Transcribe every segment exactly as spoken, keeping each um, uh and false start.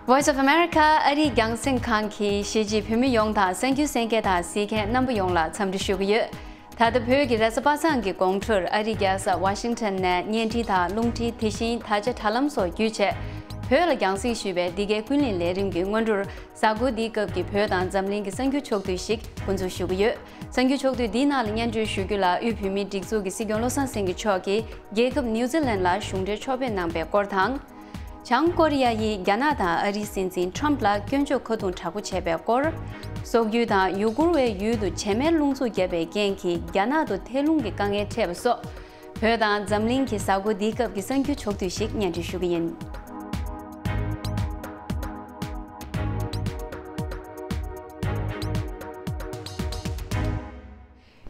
Voice of America ཨ་རིའི་རྒྱང་སྲིང་ཁང་གིས་གཞིས་བྱེས་བོད་མི་ཡོངས་དང་གསར་འགྱུར་གསན་མཁན་དང་གཟིགས་མཁན་རྣམ་པ་ཡོངས་ལ་འཚམས་འདྲི་ཞུ་གི་ཡོད། ད་ལྟ་བོད་ཀྱི་རེས་གཟའ་པ་སངས་ཀྱི་དགོང་དྲོར་ཨ་རིའི་རྒྱལ་ས་ཝ་ཤིང་ཊོན་ནས་བརྙན་འཕྲིན་དང་རླུང་འཕྲིན། དེ་བཞིན་དར་ཆ་དྲ་ལམ་སོགས་བརྒྱུད་བྱས་བོད་ལ་རྒྱང་སྲིང་ཞུས་པའི་འདི་གའི་ཀུན་གླེང་ལས་རིམ་གྱི་སྔོན་འགྲོར། གཟའ་འཁོར་འདིའི་སྐབས་ཀྱི་བོད་དང་འཛམ་གླིང་གི་གསར་འགྱུར་ཕྱོགས་བསྡུས་ཤིག་འགོ་འཛུགས་ཞུ་གི་ཡོད། གསར་འགྱུར་ཕྱོགས་བསྡུས་འདིའི་ནང་ལ་སྙན་སྒྲོན་ཞུ་རྒྱུ་ལ་དབུས་བོད་མིའི་སྒྲིག་འཛུགས་ཀྱི་སྲིད་སྐྱོང་བློ་བཟང་སེང་གེ་མཆོག་གིས་རྒྱལ་ཁབ་ནིའུ་ཛི་ལན་ལ་གཞུང་འབྲེལ་ཕྱོགས་ཕེབས་གནང་པའི་སྐོར་དང་། བྱང་ཀོ་རི་ཡ་ཡིས་རྒྱ་ནག་དང་ཨ་རིའི་སྲིད་འཛིན་ཊམ་ཕ་ལ་སྐྱོན་བརྗོད་ཁ་རྡུང་དྲག་པོ་བྱས་པའི་སྐོར། སོག་ཡུལ་དང་ཡུ་གུར་བའི་ཡུལ་དུ་བྱེ་མའི་རླུང་འཚུབ་བརྒྱབ་པའི་རྐྱེན་གྱིས་རྒྱ་ནག་ཏུ་ཐལ་རླུང་གི་དཀའ་ངལ་འཕྲད་པ་སོགས། བོད་དང་འཛམ་གླིང་གི་གཟའ་འཁོར་འདིའི་སྐབས་ཀྱི་གསར་འགྱུར་ཕྱོགས་བསྡུས་ཤིག་སྙན་སྒྲོན་ཞུ་གི་ཡིན།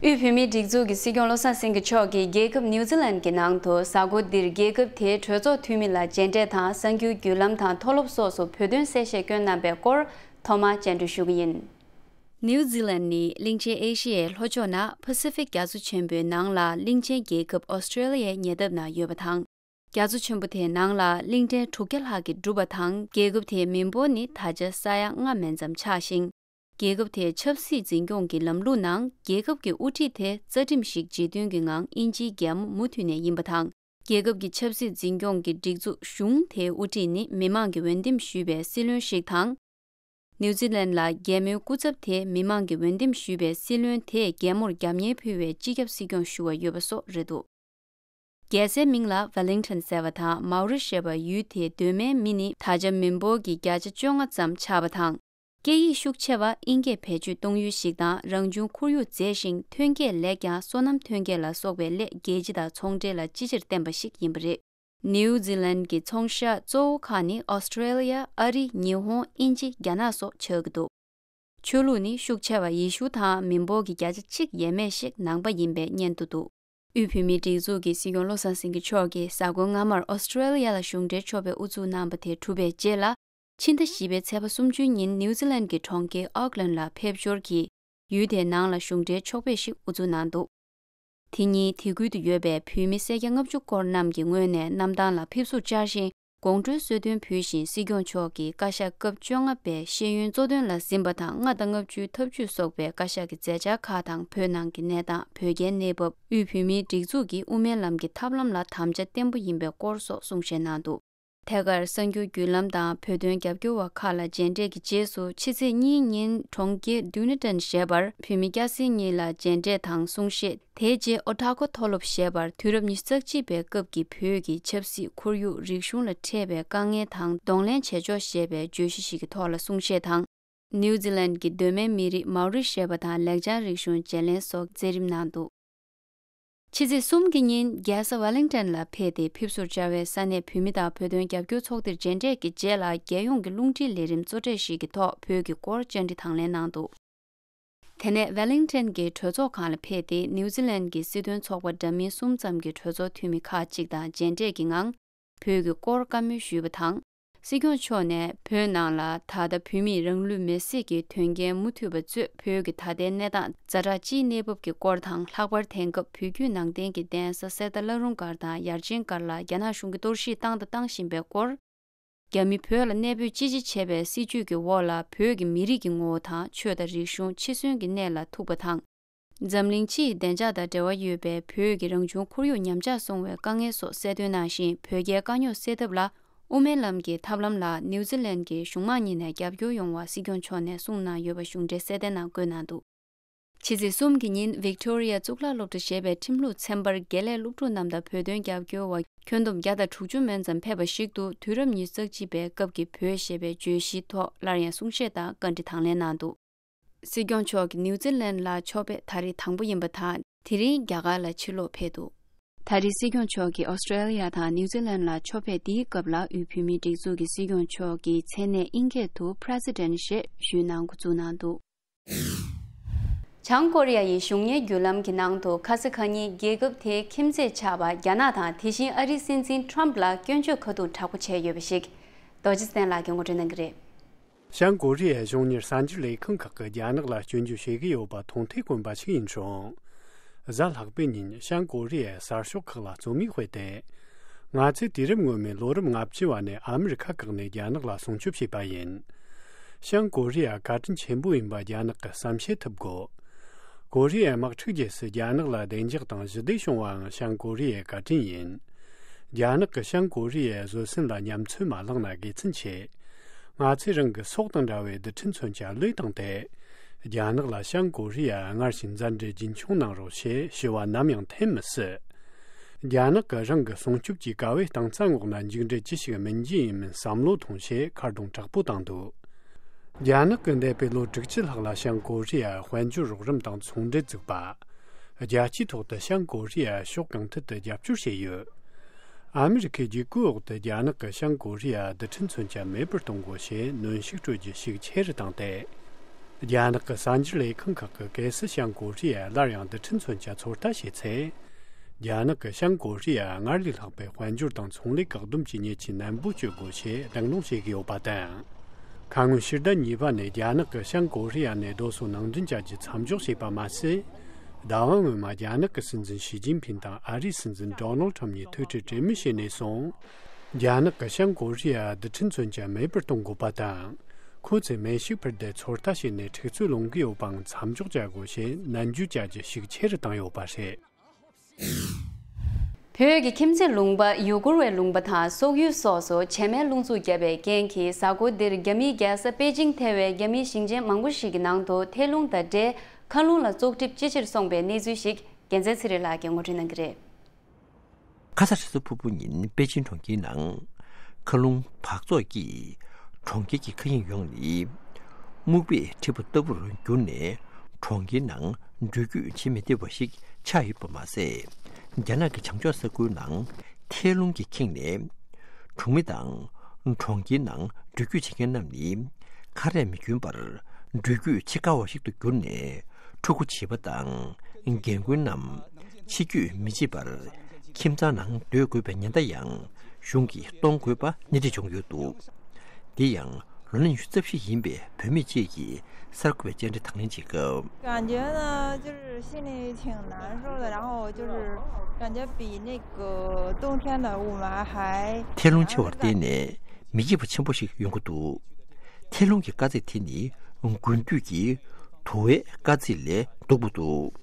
དབུས་བོད་མིའི་སྒྲིག་འཛུགས་ཀྱི་སྲིད་སྐྱོང་བློ་བཟང་སེང་གེ་མཆོག་གིས་རྒྱལ་ཁབ་ནིའུ་ཛི་ལན་གྱི་ནང་དུ་གཟའ་འཁོར་འདིར་རྒྱལ་ཁབ་དེའི་གྲོས་ཚོགས་འཐུས་མི་ལ་མཇལ་འཕྲད་དང་གསར་འགྱུར་བརྒྱུད་ལམ་དང་མཐོ་སློབ་སོགས་སུ་བོད་དོན་གསལ་བཤད་བསྐྱོན་གནང་པའི་སྐོར་ཐོག་མར་སྙན་སྒྲོན་ཞུ་གི་ཡིན། ནིའུ་ཛི་ལན་ནི་གླིང་ཆེན་ཨེ་ཤི་ཡའི་ལྷོ་ཕྱོགས་ན་ཕ་སི་ཕིག་རྒྱ་མཚོ་ཆེན་པོའི་ནང་ལ་གླིང་ཆེན་རྒྱལ་ཁབ་ཨོ་སི་ཀྲེ་ལི་ཡའི་ཉེ་འདབས་ན་ཡོད་པ་དང་། རྒྱ་མཚོ་ཆེན་པོ་དེའི་ནང་ལ་གླིང་ཕྲན་དྲུག་བརྒྱ་ལྷག་གིས་གྲུབ་པ་དང་། རྒྱལ་ཁབ་དེའི་མི་འབོར་ནི་ད་ཆ་ས་ཡ་ལྔ་མན་ཙམ་ཆགས་ཤིང་། རྒྱལ་ཁབ་དེའི་ཆབ་སྲིད་འཛིན་སྐྱོང་གི་ལམ་ལུགས་ནང་རྒྱལ་ཁབ་ཀྱི་དབུ་ཁྲིད་དེ་རྩ་ཁྲིམས་ཤིག་བརྗེ་མཐུན་གྱི་ངང་དབྱིན་ཇིའི་རྒྱལ་མོ་མུ་མཐུད་ནས་ཡིན་པ་དང་། རྒྱལ་ཁབ་ཀྱི་ཆབ་སྲིད་འཛིན་སྐྱོང་གི་སྒྲིག་འཛུགས་གཞུང་དེའི་དབུ་ཁྲིད་ནི་མི་མང་གིས་འོས་འདེམས་ཞུས་པའི་སྲིད་བློན་ཞིག་དང་། ནིའུ་ཛི་ལན་ལ་རྒྱལ་མོའི་སྐུ་ཚབ་དེ་མི་མང་གིས་འོས་འདེམས་ཞུས་པའི་སྲིད་བློན་དེས་རྒྱལ་མོར་རྒྱབ་གཉེར་ཕུལ་བའི་སྤྱི་ཁྱབ་སྲིད་སྐྱོང་ཞུ་བ་ཡོད་པ་སོགས་རེད་འདུག་རྒྱལ་སའི་མིང་ལ་ཝེ་ལིང་ཊོན་ཟེར་བ་དང་མའོ་རི་ཞེས་པ་ཡུལ་དེའི་གདོད་མའི་མི་ནི་ད་ཆ་མི་འབོར་གྱི་བརྒྱ་ཆ་བཅོ་ལྔ་ཙམ་ཆགས་པ་དང་། སྐད་ཡིག་ཤུགས་ཆེ་བ་དབྱིན་སྐད་བེད་སྤྱོད་གཏོང་ཡུལ་ཞིག་དང་རང་བྱུང་ཁོར་ཡུག་མཛེས་ཤིང་ཐོན་སྐྱེད་ལེགས་ཀྱང་སོ་ནམ་ཐོན་སྐྱེད་ལ་སོགས་པའི་སླད་རྒྱལ་སྤྱི་དང་ཚོང་འབྲེལ་ལ་ཅི་ཆེར་བརྟེན་པ་ཞིག་ཡིན་པ་རེད། ནིའུ་ཛི་ལན་གྱི་ཚོང་ཤག་གཙོ་བོ་ཁག་ནི་ཨོ་སི་ཀྲེ་ལི་ཡ། ཨ་རི། ཉི་ཧོང་། དབྱིན་ཇི། རྒྱ་ནག་སོགས་ཆགས་ཀྱི་འདུག་ཆོས་ལུགས་ནི་ཤུགས་ཆེ་བ་ཡེ་ཤུ་དང་མི་འབོར་གྱི་བརྒྱ་ཆ་གཅིག་ཡས་མས་ཤིག་ནང་པ་ཡིན་པའི་སྙན་ཐོ་འདུག་དབུས་བོད་མིའི་སྒྲིག་འཛུགས་ཀྱི་སྲིད་སྐྱོང་བློ་བཟང་སེང་གེ་མཆོག་གིས་གཟའ་འཁོར་སྔ་མར་ཨོ་སི་ཀྲེ་ལི་ཡ་ལ་གཞུང་འབྲེལ་ཕྱོགས་ཕེབས་དབུ་འཛུགས་གནང་པ་དེ་གྲུབ་པའི་རྗེས་ལ། ཕྱི་ཟླ་བཞི་པའི་ཚེས་པ་སུམ་ཅུ་ཉིན་ནིའུ་ཛི་ལན་གྱི་གྲོང་ཁྱེར་ཨོག་ལན་ལ་ཕེབས་འབྱོར་གྱིས། ཡུལ་དེའི་ནང་ལ་གཞུང་འབྲེལ་ཕྱོགས་ཕེབས་ཤིག་དབུ་འཛུགས་གནང་འདུག་དེ་ཉིན་དེ་ཁུལ་དུ་ཡོད་པའི་བོད་མི་སེར་སྐྱ་ལྔ་བཅུ་སྐོར་རྣམས་ཀྱི་ངོས་ནས་གནམ་ཐང་ལ་ཕེབས་བསུར་བཅར་ཞིང་། དགོང་དྲོའི་གསོལ་སྟོན་ཕུལ་བཞིན་སྲིད་སྐྱོང་མཆོག་གིས་བཀའ་ཤག་སྐབས་བཅོ་ལྔ་པའི་ཤེས་ཡོན་གཙོ་འདོན་ལ་གཟིམས་པ་དང་། ལྔ་དང་ལྔ་བཅུའི་ཐབས་ཇུས་སོགས་པའི་བཀའ་ཤག་གི་མཛད་འཆར་ཁག་དང་། བོད་ནང་གི་གནས་སྟངས། བོད་རྒྱའི་གནས་བབ། དབུས་བོད་མིའི་སྒྲིག་འཛུགས་ཀྱི་དབུ་མའི་ལམ་གྱི་ཐབས་ལམ་ལ་དམ་བཅའ་བརྟན་པོ་ཡིན་པའི་སྐོར་སོགས་གསུང་བཤད་གནང་འདུག་ཐད་ཀར་གསར་འགྱུར་བརྒྱུད་ལམ་དང་བོད་དོན་རྒྱབ་སྐྱོར་བ་ཁག་ལ་མཇལ་འཕྲད་ཀྱི་རྗེས་སུ། ཕྱི་ཚེས་གཉིས་ཉིན་གྲོང་ཁྱེར་ཌུ་ནི་ཊོན་ཞེས་པར་བོད་མི་སྐྱ་སེར་གཉིས་ལ་མཇལ་འཕྲད་དང་གསུང་བཤད། དེའི་རྗེས་ཨོ་ཊ་ཀོ་མཐོ་སློབ་ཞེས་པར་དུས་རབས་ཉི་ཤུ་རྩ་གཅིག་པའི་སྐབས་ཀྱི་བོད་ཀྱི་ཆབ་སྲིད། ཁོར་ཡུག་རིག་གཞུང་ལ་འཕྲད་པའི་དཀའ་ངལ་དང་གདོང་ལེན་བྱེད་ཕྱོགས་ཞེས་པའི་བརྗོད་གཞི་ཞིག་གི་ཐོག་ལ་གསུང་བཤད་དང་། ནིའུ་ཛི་ལན་གྱི་གདོད་མའི་མི་རིགས་མའོ་རི་ཞེས་པ་དང་ལེགས་བྱང་རིག་གཞུང་བརྗེ་ལེན་སོགས་མཛད་རིམ་གནང་འདུག་ཕྱི་ཚེས་གསུམ་གྱི་ཉིན་རྒྱལ་ས་ཝེ་ལིང་ཊོན་ལ་ཕེབས་ཏེ་ཕེབས་བསུར་བཅར་བའི་ས་གནས་བོད་མི་དང་བོད་དོན་རྒྱབ་སྐྱོར་ཚོགས་སྡེར་མཇལ་འཕྲད་ཀྱི་རྗེས་ལ། རྒྱལ་ཡོངས་ཀྱི་རླུང་འཕྲིན་ལས་རིམ་གཙོ་གྲས་ཤིག་གི་ཐོག་བོད་ཀྱི་སྐོར་བཅར་འདྲི་དང་ལེན་གནང་འདུག་དེ་ནས་ཝེ་ལིང་ཊོན་གྱི་གྲོས་ཚོགས་ཁང་ལ་ཕེབས་ཏེ་ནིའུ་ཛི་ལན་གྱི་སྲིད་དོན་ཚོགས་པ་འདྲ་མིན་གསུམ་ཙམ་གྱི་གྲོས་ཚོགས་འཐུས་མི་ཁག་ཅིག་དང་མཇལ་འཕྲད་ཀྱི་ངང་། བོད་ཀྱི་སྐོར་བཀའ་མོལ་ཞུས་པ་དང་། སྲིད་སྐྱོང་མཆོག་ནས་བོད་ནང་ལ་ད་ལྟ་བོད་མིས་རང་ལུས་མེར་སྲེག་གི་དོན་རྐྱེན་མུ་མཐུད་པ་གཙོས། བོད་ཀྱི་ད་ལྟའི་གནས་སྟངས། ཛ་དྲག་སྤྱིའི་གནས་བབ་ཀྱི་སྐོར་དང་། ལྷག་པར་དེང་སྐབས་བོད་བརྒྱུད་ནང་བསྟན་གྱི་གདན་ས་གསེར་རྟ་བླ་རུང་སྒར་དང་ཡར་ཆེན་སྒར་ལ་རྒྱ་ནག་གཞུང་གིས་གཏོར་བཤིག་བཏང་དང་བཏང་བཞིན་པའི་སྐོར། རྒྱ་མི་བོད་ལ་གནས་སྤོས་ཅི་ཆེ་བྱས་པའི་སྲིད་བྱུས་ཀྱི་འོག་ལ། བོད་ཀྱི་མི་རིགས་ཀྱི་ངོ་བོ་དང་། ཆོས་དང་རིག་གཞུང་། འཆི་གསོན་གྱི་གནས་ལ་ཐུག་པ་དང་། འཛམ་གླིང་སྤྱི་ཡི་བདེ་འཇགས་དང་འབྲེལ་བ་ཡོད་པའི་བོད་ཀྱི་རང་བྱུང་ཁོར་ཡུག་ཉམས་ཆག་སོང་བའི་དཀའ་ངལ་སོགས་གསལ་སྟོན་གནང་ཞིང་། བོད་རྒྱའི་དཀའ་རྙོག་སེལ་ཐབས་ལ་དབུ་མའི་ལམ་གྱི་ཐབས་ལམ་ལ་ནིའུ་ཛི་ལན་གྱི་གཞུང་མང་གཉིས་ནས་རྒྱབ་སྐྱོར་ཡོང་བ་སྲིད་སྐྱོང་མཆོག་ནས་གསུངས་གནང་ཡོད་པ་གཞུང་འབྲེལ་གསལ་བསྟན་ནང་བཀོད་གནང་འདུག་ཕྱི་ཚེས་གསུམ་གྱི་ཉིན་ཝིག་ཏོ་རི་ཡ་གཙུག་ལག་སློབ་གྲྭ་ཞེས་པའི་ཁྲིམས་ལུགས་ཚན་པར་དགེ་ལས་སློབ་ཕྲུག་རྣམས་དང་བོད་དོན་རྒྱབ་སྐྱོར་བ་ཁྱོན་བསྡོམས་བརྒྱ་དང་དྲུག་ཅུ་མན་ཙམ་ཕེབས་པ་ཞིག་ཏུ། དུས་རབས་ཉི་ཤུ་རྩ་གཅིག་པའི་སྐབས་ཀྱི་བོད་ཞེས་པའི་བརྗོད་གཞིའི་ཐོག་སླར་ཡང་གསུང་བཤད་དང་བཀའ་འདྲི་དང་ལེན་གནང་འདུག་སྲིད་སྐྱོང་མཆོག་གིས་ནིའུ་ཛི་ལན་ལ་ཕྱོགས་ཕེབས་ད་རེས་དང་པོ་ཡིན་པ་དང་། དེ་རིང་རྒྱ་གར་ལ་ཕྱིར་ལོག་ཕེབས་འདུག་ད་རེས་སྲིད་སྐྱོང་མཆོག་གིས་ཨོ་སི་ཀྲེ་ལི་ཡ་དང་ནིའུ་ཛི་ལན་ལ་ཕྱོགས་ཕེབས་འདིའི་སྐབས་ལ་དབུས་བོད་མིའི་སྒྲིག་འཛུགས་ཀྱི་སྲིད་སྐྱོང་མཆོག་གིས་མཚན་གནས་དབྱིན་སྐད་དུ་President ཞེས་ཞུས་གནང་འགོ་འཛུགས་གནང་འདུག་བྱང་ཀོ་རི་ཡ་ཡི་གཞུང་གཉེར་བརྒྱུད་ལམ་གྱི་ནང་དུ་ཁ་སང་ཁ་ཉིན་རྒྱལ་ཁབ་དེའི་ཁྱིམ་མཚེས་ཆགས་པ་རྒྱ་ནག་དང་། དེ་བཞིན་ཨ་རིའི་སྲིད་འཛིན་ཊམ་ཕ་ལ་སྐྱོན་བརྗོད་ཁ་རྡུང་དྲག་པོ་བྱས་ཡོད་པ་ཞིག་རྡོ་རྗེ་བསྟན་ལགས་ཀྱིས་ངོ་སྤྲོད་གནང་གི་རེད། བྱང་ཀོ་རི་ཡའི་གཞུང་གཉེར་གསར་འགྱུར་ལས་ཁང་ཁག་གིས་རྒྱ་ནག་ལ་སྐྱོན་བརྗོད་བྱེད་ཀྱི་ཡོད་པ་མཐོང་ཐོས་དཀོན་པ་ཞིག་ཡིན་ཞིང་། གཟའ་ལྷག་པའི་ཉིན་བྱང་ཀོ་རི་ཡའི་གསར་ཤོག་ཁག་ལ་རྩོམ་ཡིག་སྤེལ་ཏེ། ང་ཚོས་དུས་རབས་སྔོན་མའི་ལོ་རབས་ལྔ་བཅུ་བ་ནས་ཨ་མི་རི་ཁ་ཁག་ནས་རྒྱ་ནག་ལ་སྲུང་སྐྱོབ་བྱས་པ་ཡིན། བྱང་ཀོ་རི་ཡ་བཀའ་དྲིན་ཆེན་པོ་ཡིན་པ་རྒྱ་ནག་གིས་བསམ་ཤེས་ཐུབ་དགོས། ཀོ་རི་ཡའི་དམག་འཁྲུག་རྗེས་སུ་རྒྱ་ནག་ལ་བདེ་འཇགས་དང་ཞི་བདེ་བྱུང་བའང་བྱང་ཀོ་རི་ཡའི་བཀའ་དྲིན་ཡིན། རྒྱ་ནག་གིས་བྱང་ཀོ་རི་ཡའི་བཟོད་བསྲན་ལ་ཉམས་ཚོད་མ་བླངས་ན་དགེ་མཚན་ཆེ། ང་ཚོས་རང་གི་སྲོག་དང་འདྲ་བའི་རྡུལ་ཕྲན་མཚོན་ཆ་བློས་བཏང་སྟེ། རྒྱ་ནག་ལ་བྱང་ཀོ་རི་ཡ་སྔར་བཞིན་མཛའ་འབྲེལ་རྒྱུན་འཁྱོངས་གནང་རོགས་ཞེས་ཞུ་བ་ནམ་ཡང་འཐེན་མི་སྲིད། རྒྱ་ནག་གིས་རང་གི་སྲུང་སྐྱོབ་ཀྱི་ཀ་བའི་སྟེང་རྩྭ་སྔོག་ན་མཇུག་འབྲས་ཅི་ཞིག་སྨིན་རྒྱུ་ཡིན་མིན་བསམ་བློ་ཐོངས་ཞེས་ཁ་རྡུང་དྲག་པོ་བཏང་འདུག་རྒྱ་ནག་གིས་འདས་པའི་ལོ་དྲུག་ཅུ་ལྷག་ལ་བྱང་ཀོ་རི་ཡར་དཔལ་འབྱོར་རོགས་རམ་དང་ཚོང་འབྲེལ་བཙུགས་པ། རྒྱལ་སྤྱིའི་ཐོག་ཏུ་བྱང་ཀོ་རི་ཡར་ཕྱོགས་གང་ཐད་དུ་རྒྱབ་སྐྱོར་བྱས་ཡོད། ཨ་མི་རི་ཁའི་བརྒྱུད་སྐུལ་འོག་ཏུ་རྒྱ་ནག་གིས་བྱང་ཀོ་རི་ཡར་རྡུལ་ཕྲན་མཚོན་ཆ་མེད་པར་གཏོང་དགོས་ཞེས་གནོན་ཤུགས་སྤྲོད་རྒྱུ་ཤུགས་ཆེ་རུ་བཏང་སྟེ། རྒྱ་ནག་གི་གསར་འགྱུར་ལས་ཁང་ཁག་གིས་གལ་སྲིད་བྱང་ཀོ་རི་ཡར་སླར་ཡང་རྡུལ་ཕྲན་མཚོན་ཆ་ཚོད་ལྟ་བྱས་ཚེ། རྒྱ་ནག་གིས་བྱང་ཀོ་རི་ཡར་སྔར་ལས་ལྷག་པའི་དཔལ་འབྱོར་དང་ཚོང་ལས་བཀག་སྡོམ་གྱི་ཉེས་ཆད་ནན་པོ་གཅོད་དགོས་ཞེས་གདེང་སློང་བྱེད་ཀྱི་ཡོད་པ་དང་། ཁ་སྔོན་ཕྱི་ཟླ་གཉིས་པ་ནས་རྒྱ་ནག་གིས་བྱང་ཀོ་རི་ཡ་ནས་རྡོ་སོལ་ནང་འདྲེན་བྱ་རྒྱུ་མཚམས་འཇོག་བྱས་པ་མ་ཟད། ཟླ་བ་སྔོན་མ་རྒྱ་ནག་གི་སྲིད་འཛིན་ཞི་ཅིན་ཕིན་དང་ཨ་རིའི་སྲིད་འཛིན་ཌོ་ནལ་ཁྲམ་གཉིས་ཐུག་འཕྲད་གྲོས་མོལ་བྱས་ནས་བཟུང་། རྒྱ་ནག་གིས་བྱང་ཀོ་རི་ཡར་རྡུལ་ཕྲན་མཚོན་ཆ་མེད་པར་གཏོང་དགོས་པ་དང་། ཁོ་ཚོས་མེ་ཤུགས་འཕུར་མདེལ་ཚོད་ལྟ་བྱས་ནས་འཁྲུག་རྩོད་སློང་གི་ཡོད་པའང་མཚམས་འཇོག་བྱ་དགོས་ཞེས་ནན་བརྗོད་བྱ་རྒྱུ་ཤུགས་ཆེ་རུ་བཏང་ཡོད་པ་རེད། བོད་ཀྱི་ཁྱིམ་མཚེས་ལུང་པ་ཡུ་གུར་བའི་ལུང་པ་དང་སོག་ཡུལ་སོགས་སུ་བྱེ་མའི་རླུང་འཚུབ་བརྒྱབ་པའི་རྐྱེན་གྱིས་གཟའ་འཁོར་འདིར་རྒྱ་མིའི་རྒྱལ་ས་པེ་ཅིང་ཐེ་བའི་རྒྱ་མིའི་ཞིང་ཆེན་མང་པོ་ཞིག་གི་ནང་དུ་ཐལ་རླུང་དང་འབྲེལ་མཁའ་རླུང་ལ་བཙོག་གྲིབ་ཅི་ཆེར་སོང་པའི་གནས་ཚུལ་ཞིག་རྒྱལ་མཚན་ཚེ་རིང་ལགས་ཀྱིས་ངོ་སྤྲོད་གནང་གི་རེད། ཁ་ས་རེས་གཟའ་ཕུར་བུ་ཉིན་པེ་ཅིང་གྲོང་ཁྱེར་ནང་མཁའ་རླུང་འབག་བཙོག་གིས་གྲོང་ཁྱེར་གྱི་མཁའ་དབྱིངས་ཡོངས་ནས་སྨུག་པས་བསྒྲིབས་པ་ལྟ་བུར་གྱུར་ནས། གྲོང་ཁྱེར་ནང་འགྲུལ་སྐྱོད་བྱེད་མི་བདེ་བ་ཞིག་ཆགས་ཡོད་པ་མ་ཟད། རྒྱ་ནག་གི་བྱང་ཕྱོགས་ས་ཁུལ་ནང་ཐལ་རླུང་གིས་ཁེངས་ནས། གྲོང་མི་དང་གྲོང་ཁྱེར་ནང་འགྲུལ་སྐྱོད་བྱེད་མཁན་རྣམས་ནི་ཁ་རས་མི་གྱོན་པར་འགྲུལ་སྐྱོད་བྱེད་དཀའ་བ་ཞིག་ཏུ་གྱུར་ནས། ཕྲུ་གུ་བྱིས་པ་དང་རྒན་རྒོན་རྣམས་ཕྱི་སྐྱོད་མི་བྱེད་པར་ཁྱིམ་ཚང་ནང་སྡོད་དགོས་པའི་ཉེན་བརྡ་ཡང་གཞུང་གིས་གཏོང་དགོས་པ་སྣེ་ཁྲིད་བྱུང་ཡོད་འདུག་དེ་ཡང་ལོ་ན་ཉི་ཤུ་རྩ་བཞི་ཡིན་པའི་བུད་མེད་ཅིག་གིས་གསར་འགོད་པའི་བཅར་འདྲི་དང་ལེན་བྱེད་སྐབས། 感觉呢，就是心里挺难受的，然后就是感觉比那个冬天的雾霾还 ཐལ་རླུང་ཆེ་བར་བརྟེན་ནས་མི་སྐྱིད་པ་ཆེན་པོ་ཞིག་ཡོང་གི་འདུག་ཐལ་རླུང་གི་དཀའ་ཚེགས་དེ་ནི་དགུན་དུས་ཀྱི་དུ་བའི་དཀའ་ཚེགས་ལས་སྡུག་པོ་འདུག་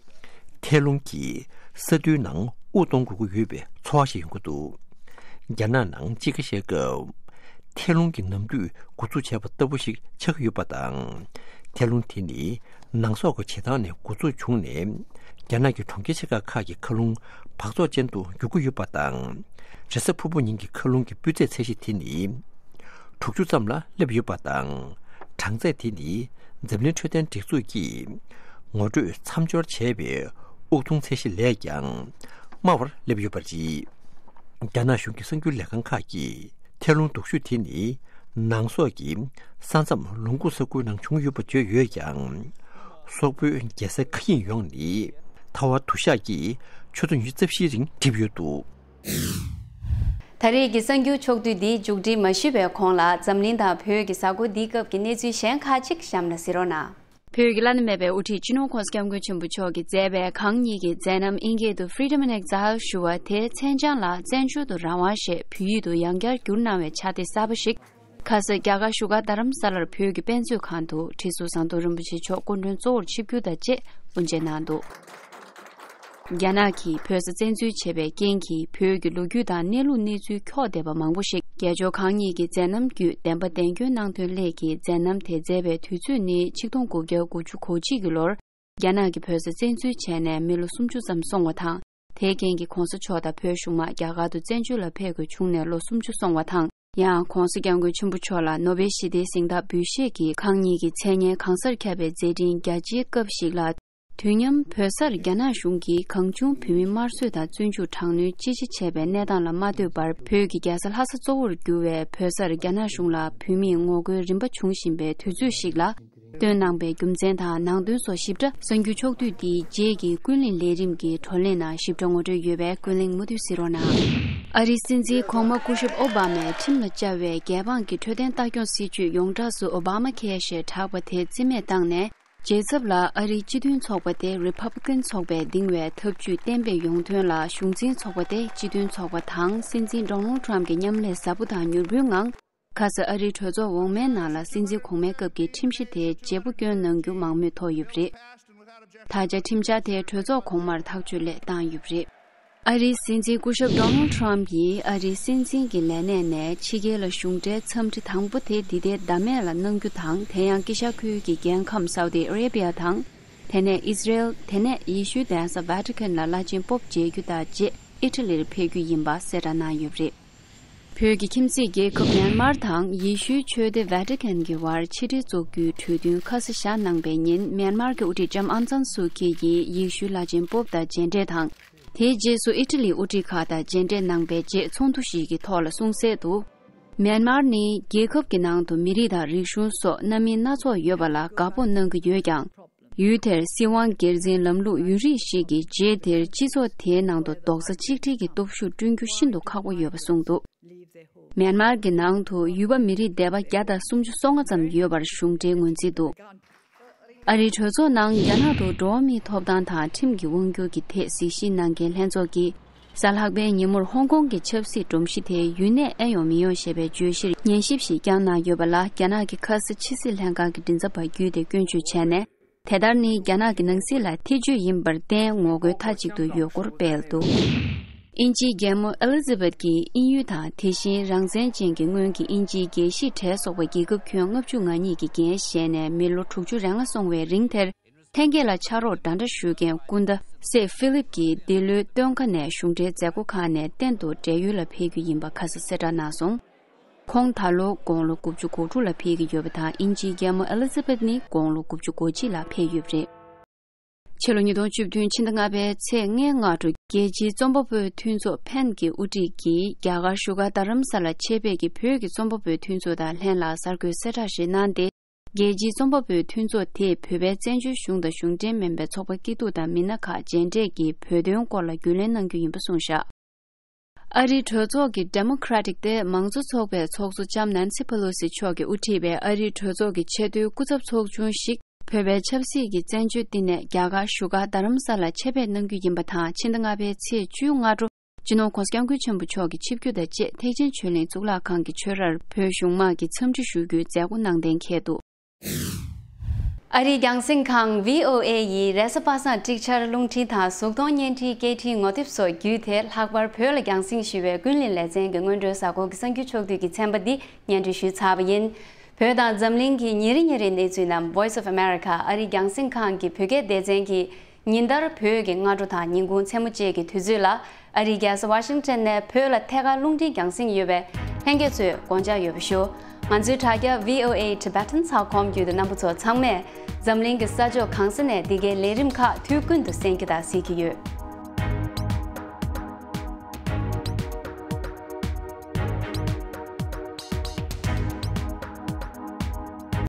ཐལ་རླུང་གིས་ས་རྡུལ་ནང་དབུགས་གཏོང་དགོས་ཀྱི་ཡོད་པའི་ཚོར་བ་ཞིག་ཡོང་གི་འདུག་རྒྱ་ནག་ནང་དཔྱིད་ཀ་བཤལ་སྐབས། ཐལ་རླུང་གི་ནམ་དུས་འགོ་འཛུགས་བྱས་པ་ལྟ་བུ་ཞིག་ཆགས་ཀྱི་ཡོད་པ་དང་། ཐལ་རླུང་དེ་ནི་ནང་སོག་གི་བྱེ་ཐང་ནས་འགོ་འཛུགས་བྱུང་ནས། རྒྱ་ནག་གི་གྲོང་ཁྱེར་ཆེ་ཁག་ཁག་གི་མཁའ་རླུང་འབག་བཙོག་ཅན་དུ་འགྱུར་གྱི་ཡོད་པ་དང་། རེས་གཟའ་ཕུར་བུ་ཉིན་གྱི་མཁའ་རླུང་གི་སྤུས་ཚད་ཚད་གཞི་དེ་ནི། དྲུག་ཅུ་ཙམ་ལ་སླེབས་ཡོད་པ་དང་། གྲངས་ཚད་དེ་ནི་འཛམ་གླིང་འཕྲོད་བསྟེན་སྒྲིག་འཛུགས་ཀྱིས་ངོ་སྤྲོད་མཚམས་སྦྱོར་བྱས་པའི་དབུགས་གཏོང་ཚད་གཞི་ལས་ཀྱང་དམའ་བར་སླེབས་ཡོད་པ་རེད། རྒྱ་ནག་གཞུང་གི་གསར་འགྱུར་ལས་ཁང་ཁག་གིས་ཐལ་རླུང་སྡུག་ཤོས་དེ་ནི་ནང་སོག་གི་ས་མཚམས་ལུང་ཁུག་ས་ཁུལ་ནང་བྱུང་ཡོད་པ་བརྗོད་ཡོད་ཀྱང་། སོག་པོའི་རྒྱལ་སའི་མཁའ་དབྱིངས་ཡོངས་ནི་ཐལ་བ་དུ་ཞག་གིས་ཆུ་ཚོད་ཉི་ཤུ་རྩ་བཞིའི་རིང་བསྒྲིབས་ཡོད་འདུག་ད་རེས་ཀྱི་གསར་འགྱུར་ཕྱོགས་བསྡུས་འདི་མཇུག་སྒྲིལ་མ་ཞུས་པའི་གོང་ལ། འཛམ་གླིང་དང་བོད་ཀྱི་གཟའ་འཁོར་འདིའི་སྐབས་ཀྱི་གནས་ཚུལ་གཞན་ཁག་ཅིག་གཤམ་ལ་གཟིགས་རོགས་གནང་། བོད་ཀྱི་བླ་ན་མེད་པའི་དབུ་ཁྲིད་སྤྱི་ནོར་༸གོང་ས་༸སྐྱབས་མགོན་ཆེན་པོ་མཆོག་གིས་མཛད་པའི་གང་ཉིད་ཀྱི་མཛད་རྣམ་ཨིན་སྐད་དུ་Freedom in Exile ཞུ་བ་དེའི་མཚན་བྱང་ལ་བཙན་བྱོལ་དུ་རང་དབང་ཞེས་བོད་ཡིག་ཏུ་ཡང་བསྐྱར་བསྒྱུར་གནང་བའི་ཕྱག་དེབ་གསར་པ་ཞིག་ཁ་ས་རྒྱ་གར་བཞུགས་སྒར་རྡ་རམ་ས་ལར་བོད་ཀྱི་དཔེ་མཛོད་ཁང་དུ་ཁྲི་ཟུར་ཟམ་གདོང་རིན་པོ་ཆེ་མཆོག་སྐུ་མགྲོན་གཙོ་བོར་ཆིབས་བསྒྱུར་དང་བཅས་དབུ་འབྱེད་གནང་འདུག་རྒྱ་ནག་གིས་བོད་ས་བཙན་འཛུལ་བྱས་པའི་རྐྱེན་གྱིས་བོད་ཀྱི་ལོ་རྒྱུས་དང་གནས་ལུགས་གནས་ཚུལ་འཁྱོག་བསྡད་པ་མང་པོ་ཞིག་རྒྱལ་མཆོག་གང་ཉིད་ཀྱི་མཛད་རྣམ་བརྒྱུད་བདེན་པ་བདེན་སྐྱོན་གནང་དོན་སླད་ཀྱི་མཛད་རྣམ་དེ་མཛད་པའི་དུས་ཚོད་ནི་ཆིག་སྟོང་དགུ་བརྒྱ་དགུ་བཅུ་གོ་གཅིག་གི་ལོར། རྒྱ་ནག་གིས་བོད་ས་བཙན་འཛུལ་བྱས་ནས་མི་ལོ་སུམ་ཅུ་ཙམ་སོང་བ་དང་། དེའི་རྐྱེན་གྱིས་གོང་ས་མཆོག་དང་བོད་གཞུང་མང་རྒྱ་གར་དུ་བཙན་བྱོལ་ལ་ཕེབས་དགོས་བྱུང་ནས་ལོ་སུམ་ཅུ་སོང་བ་དང་། ཡང་གོང་ས་སྐྱབས་མགོན་ཆེན་པོ་མཆོག་ལ་ནོ་བེལ་ཞི་བདེའི་གཟེངས་རྟགས་འབུལ་བཞེས་ཀྱིས་གང་ཉིད་ཀྱི་མཚན་སྙན་གང་སར་ཁྱབ་པའི་མཛད་འཕྲིན་རྒྱ་ཆེའི་སྐབས་ཤིག་ལ། དུས་མཉམ་བོད་སར་རྒྱ་ནག་གཞུང་གིས་གང་བྱུང་བོད་མི་དམར་གསོད་དང་བཙོན་འཇུག་དྲག་གནོན་ཅི་ཆེ་བྱས་པའི་གནས་སྟངས་ལ་མ་ལྟོས་པར་བོད་ཀྱི་རྒྱལ་ས་ལྷ་ས་གཙོ་བོར་གྱུར་བའི་བོད་སར་རྒྱ་ནག་གཞུང་ལ་བོད་མིས་ངོ་རྒོལ་རིམ་པ་བྱུང་བཞིན་པའི་དུས་ཚོད་ཞིག་ལ། བཏོན་གནང་པའི་རྒྱུ་མཚན་དང་ནང་དོན་སོགས་ཞིབ་ཕྲ་གསར་འགྱུར་ཕྱོགས་བསྡུས་འདིའི་རྗེས་ཀྱི་ཀུན་གླེང་ལས་རིམ་གྱི་བགྲོ་གླེང་ནང་ཞིབ་ཕྲ་ངོ་སྤྲོད་ཡོད་པས་ཀུན་གླེང་མུ་མཐུད་གཟིགས་རོགས་གནང་། ཨ་རིའི་སྲིད་འཛིན་གོང་མ་སྐུ་ཞབས་ཨོ་བྷ་མས་ཁྲིམས་ལ་བཅའ་བའི་རྒྱལ་འབངས་ཀྱི་འཕྲོད་བསྟེན་ལྟ་སྐྱོང་སྲིད་ཇུས་ཡོངས་གྲགས་སུ་ཨོ་བྷ་མ་ཁེ་ཞེས་གྲགས་པ་དེ་རྩིས་མེད་བཏང་ནས། རྗེས་ཚབ་ལ་ཨ་རིའི་སྤྱི་མཐུན་ཚོགས་པ་དེ་Republican་ཚོགས་པས་འདིང་བའི་འཐབ་ཇུས་གཏན་འབེབས་ཡོང་དོན་ལ་གཞུང་འཛིན་ཚོགས་པ་དེ་སྤྱི་མཐུན་ཚོགས་པ་དང་སྲིད་འཛིན་Donald Trump་གྱི་མཉམ་ལས་ཟབ་པོ་དང་མྱུར་པོའི་ངང་། ཁ་སང་ཨ་རིའི་གྲོས་ཚོགས་འོག་མའི་ནང་ལ་སྲིད་འཛིན་གོང་མའི་སྐབས་ཀྱི་ཁྲིམས་གཞི་དེ་བརྗེ་པོ་སྐྱོན་གནང་རྒྱུ་མང་མོས་ཐོག་ཡོད་པ་རེད། ད་ཆ་ཁྲིམས་འཆར་དེ་གྲོས་ཚོགས་གོང་མར་ཐག་གཅོད་སླད་བཏང་ཡོད་པ་རེད། ཨ་རིའི་སྲིད་འཛིན་སྐུ་ཞབས་Donald Trump་ཡིས་ཨ་རིའི་སྲིད་འཛིན་གྱི་ལས་གནས་ནས་ཕྱི་རྒྱལ་ལ་གཞུང་འབྲེལ་འཚམས་འདྲི་དང་པོ་དེ་འདི་ཟླའི་ཟླ་སྨད་ལ་གནང་རྒྱུ་དང་། དེ་ཡང་དཀྱིལ་ཤར་ཁུལ་གྱི་རྒྱལ་ཁམས་Saudi Arabia་དང་། དེ་ནས་ཨི་སི་རེལ། དེ་ནས་ཡེ་ཤུའི་གདན་ས་Vatican་ལ་བླ་ཆེན་པོབ་མཇལ་རྒྱུ་དང་རྗེས་ཨི་ཊ་ལིར་ཕེབས་རྒྱུ་ཡིན་པ་གསལ་བསྒྲགས་གནང་ཡོད་པ་རེད། བོད་ཀྱི་ཁྱིམ་མཚེས་རྒྱལ་ཁབ་མེན་མར་དང་ཡེ་ཤུའི་ཆོས་སྡེ་Vatican་གྱི་བར་ཕྱི་འབྲེལ་བཙུགས་རྒྱུའི་གྲོས་མཐུན་ཁ་གསལ་བཞག་གནང་པའི་ཉིན། མེན་མར་གྱི་དབུ་ཁྲིད་ལྕམ་ཨང་སན་སུའུ་ཁི་ཡིས་ཡེ་ཤུའི་བླ་ཆེན་པོབ་དང་མཇལ་འཕྲད་དང་། དེའི་རྗེས་སུ་ཨི་ཊ་ལིའི་དབུ་ཁྲིད་ཁག་དང་མཇལ་འཕྲད་གནང་པའི་རྗེས་ཚོགས་འདུ་ཞིག་གི་ཐོག་ལ་གསུངས་གསལ་དུ། མེན་མར་ནི་རྒྱལ་ཁབ་ཀྱི་ནང་དུ་མི་རིགས་དང་རིག་གཞུང་སོགས་རྣམ་གཉིས་སྣ་ཚོགས་ཡོད་པ་ལ་དགའ་སྤོབས་གནང་གི་ཡོད་ཀྱང་། ཡུལ་དེར་སྲིད་དབང་སྒེར་འཛིན་ལམ་ལུགས་ཡུན་རིང་ཞིག་གི་རྗེས་དེར་སྤྱི་ཚོགས་དེའི་ནང་དུ་རྡོག་རྩ་གཅིག་སྒྲིལ་གྱི་སྟོབས་ཤུགས་བསྐྲུན་རྒྱུ་ཤིན་ཏུ་ཁག་པོ་ཡོད་པ་གསུངས་འདུག་མེན་མར་གྱི་ནང་དུ་ཡུལ་པ་མི་རིགས་སྡེ་པ་བརྒྱ་དང་སུམ་ཅུ་སོ་ལྔ་ཙམ་ཡོད་པར་གཞུང་འབྲེལ་ངོས་འཛིན་འདུག་ཨ་རིའི་གྲོས་ཚོགས་ནང་རྒྱ་ནག་ཏུ་འགྲོ་བ་མིའི་ཐོབ་ཐང་དང་ཁྲིམས་ཀྱི་དབང་སྒྱུར་གྱི་ཐད་གཟིགས་ཞིབ་གནང་མཁན་ལྷན་ཚོགས་ཀྱིས། གཟའ་ལྷག་པའི་ཉིན་མོར་ཧོང་ཀོང་གི་ཆབ་སྲིད་སྒྲོམ་གཞི་དེ་ཡུན་གནས་ཨེ་ཡོང་མི་ཡོང་ཞེས་པའི་བརྗོད་གཞིར་ཉན་ཞིབ་ཞིག་བསྐྱངས་གནང་ཡོད་པ་ལ། རྒྱ་ནག་གི་ཁ་ས་ཕྱི་སྲིད་ལྷན་ཁང་གི་མགྲིན་ཚབ་པ་བརྒྱུད་དེ་སྐྱོན་བརྗོད་བྱས་ནས། དེ་ལྟར་ནི་རྒྱ་ནག་གི་ནང་སྲིད་ལ་ཐེ་བྱུས་ཡིན་པར་བརྟེན་ངོ་རྒོལ་མཐའ་གཅིག་ཏུ་ཡོད་སྐོར་སྤེལ་འདུག་དབྱིན་ཇིའི་རྒྱལ་མོ་ཨེ་ལི་ཛ་བེད་ཀྱིས་དབྱིན་ཡུལ་དང་དེ་བཞིན་རང་བཙན་ཅན་གྱི་སྔོན་གྱི་དབྱིན་ཇིའི་རྒྱལ་གཞིས་གྲས་སོགས་པ་རྒྱལ་ཁབ་ཁྱོན་ལྔ་བཅུ་ང་གཉིས་ཀྱི་འགན་བཞེས་ནས་མི་ལོ་དྲུག་ཅུ་རེ་ལྔ་སོང་བའི་རིང་དེར། ལྷན་རྒྱས་ལ་ཕྱག་རོགས་འདྲ་འདྲ་ཞུ་མཁན་སྐུ་ཟླ་སེ་ཧྥི་ལིབ་ཀྱིས་འདི་ལོའི་སྟོན་ཁ་ནས་གཞུང་འབྲེལ་མཛད་སྒོ་ཁག་ནས་གཏན་དུ་བགྲེས་ཡོལ་ལ་ཕེབས་རྒྱུ་ཡིན་པ་ཁ་སང་གསལ་བསྒྲགས་གནང་སོང་། ཁོང་ད་ལོ་དགུང་ལོ་དགུ་བཅུ་གོ་དྲུག་ལ་ཕེབས་ཀྱི་ཡོད་པ་དང་། དབྱིན་ཇིའི་རྒྱལ་མོ་ཨེ་ལི་ཛ་བེད་ནི་དགུང་ལོ་དགུ་བཅུ་གོ་གཅིག་ལ་ཕེབས་ཡོད་པ་རེད། ཕྱི་ལོ་ཉིས་སྟོང་བཅུ་བདུན་ཕྱི་ཟླ་ལྔ་པའི་ཚེས་ལྔའི་སྔ་དྲོ་རྒྱལ་སྤྱིའི་རྩོམ་པ་པོའི་མཐུན་ཚོགས་ཕན་གྱི་དབུ་ཁྲིད་ཀྱིས་རྒྱ་གར་བཞུགས་སྒར་རྡ་རམ་ས་ལ་ཆེད་ཕེབས་ཀྱིས་བོད་ཀྱི་རྩོམ་པ་པོའི་མཐུན་ཚོགས་དང་ལྷན་ལ་གསར་འགོད་གསལ་བསྒྲགས་ཤིག་གནང་སྟེ། རྒྱལ་སྤྱིའི་རྩོམ་པ་པོའི་མཐུན་ཚོགས་དེས་བོད་པའི་བཙན་བྱོལ་གཞུང་དང་གཞུང་འབྲེལ་མིན་པའི་ཚོགས་པ་སྐྱིད་སྡུག་དང་མི་སྣ་ཁག་མཇལ་འཕྲད་ཀྱིས་བོད་དོན་སྐོར་ལ་རྒྱུས་ལོན་གནང་རྒྱུ་ཡིན་པ་གསུངས་བཞག་ཨ་རིའི་གྲོས་ཚོགས་ཀྱི་Democratic་སྡེ་མང་གཙོ་ཚོགས་པའི་ཚོགས་གཙོ་ལྕམ་Nancy Pelosi་མཆོག་གིས་དབུ་ཁྲིད་པའི་ཨ་རིའི་གྲོས་ཚོགས་ཀྱི་ཆེས་མཐོའི་སྐུ་ཚབ་ཚོགས་ཆུང་ཞིག་བོད་པའི་ཆབ་སྲིད་ཀྱི་བཙན་བྱོལ་བསྟི་གནས་རྒྱ་གར་བཞུགས་སྒར་རྡ་རམ་ས་ལར་ཆེད་ཕེབས་གནང་རྒྱུ་ཡིན་པ་དང་། ཕྱི་ཟླ་ལྔ་པའི་ཚེས་བཅུའི་སྔ་དྲོ། སྤྱི་ནོར་༧གོང་ས་༧སྐྱབས་མགོན་ཆེན་པོ་མཆོག་གི་ཆིབས་བསྒྱུར་དང་བཅས་ཐེག་ཆེན་ཆོས་གླིང་གཙུག་ལག་ཁང་གི་ཆོས་རར་བོད་གཞུང་དམངས་ཀྱིས་འཚམས་འདྲི་ཞུ་རྒྱུའི་མཛད་སྒོ་གནང་གཏན་འཁེལ་འདུག་ཨ་རིའི་རྒྱང་སྲིང་ཁང་V O A་ཡིས་རེས་གཟའ་པ་སངས་ཀྲིག་ཆར་རླུང་འཕྲིན་དང་གཟུགས་མཐོང་བརྙན་འཕྲིན་སྐད་འཕྲིན་ངོ་དེབ་སོགས་བརྒྱུད་དེ། ལྷག་པར་བོད་ལ་རྒྱང་སྲིང་ཞུ་བའི་ཀུན་གླེང་ལེ་ཚན་གྱི་སྔོན་འགྲོའི་གཟའ་འཁོར་གྱི་གསར་འགྱུར་ཕྱོགས་བསྡུས་ཀྱི་ཚན་པ་འདི་སྙན་སྒྲོན་ཞུས་ཚར་བ་ཡིན། བོད་དང་འཛམ་གླིང་གི་ཉིན་རེ་ཉིན་རེའི་གནས་ཚུལ་རྣམས་Voice of America་ཨ་རིའི་རྒྱང་སྲིང་ཁང་གི་བོད་སྐད་སྡེ་ཚན་གྱིས། ཉིན་ལྟར་བོད་ཀྱི་སྔ་དྲོ་དང་ཉིན་གུང་མཚན་མོ་བཅས་ཀྱི་དུས་ཚོད་ལ། ཨ་རིའི་རྒྱལ་ས་ཝ་ཤིང་ཊོན་ནས་བོད་ལ་ཐད་ཀར་རླུང་འཕྲིན་རྒྱང་སྲིང་ཡོད་པས། ལྷན་རྒྱས་ཚོས་དགོངས་འཇགས་ཡོད་པ་ཞུ། ང་ཚོའི་དྲ་རྒྱ་V O A Tibetan ཚགས་ཁོམ་བརྒྱུད་དུ་རྣམ་པ་ཚོ་ཚང་མས། འཛམ་གླིང་གི་ས་ཕྱོགས་གང་ས་ནས་འདི་གའི་ལས་རིམ་ཁག་དུས་ཀུན་ཏུ་གསན་རྒྱུ་དང་གཟིགས་ཀྱི་ཡོད།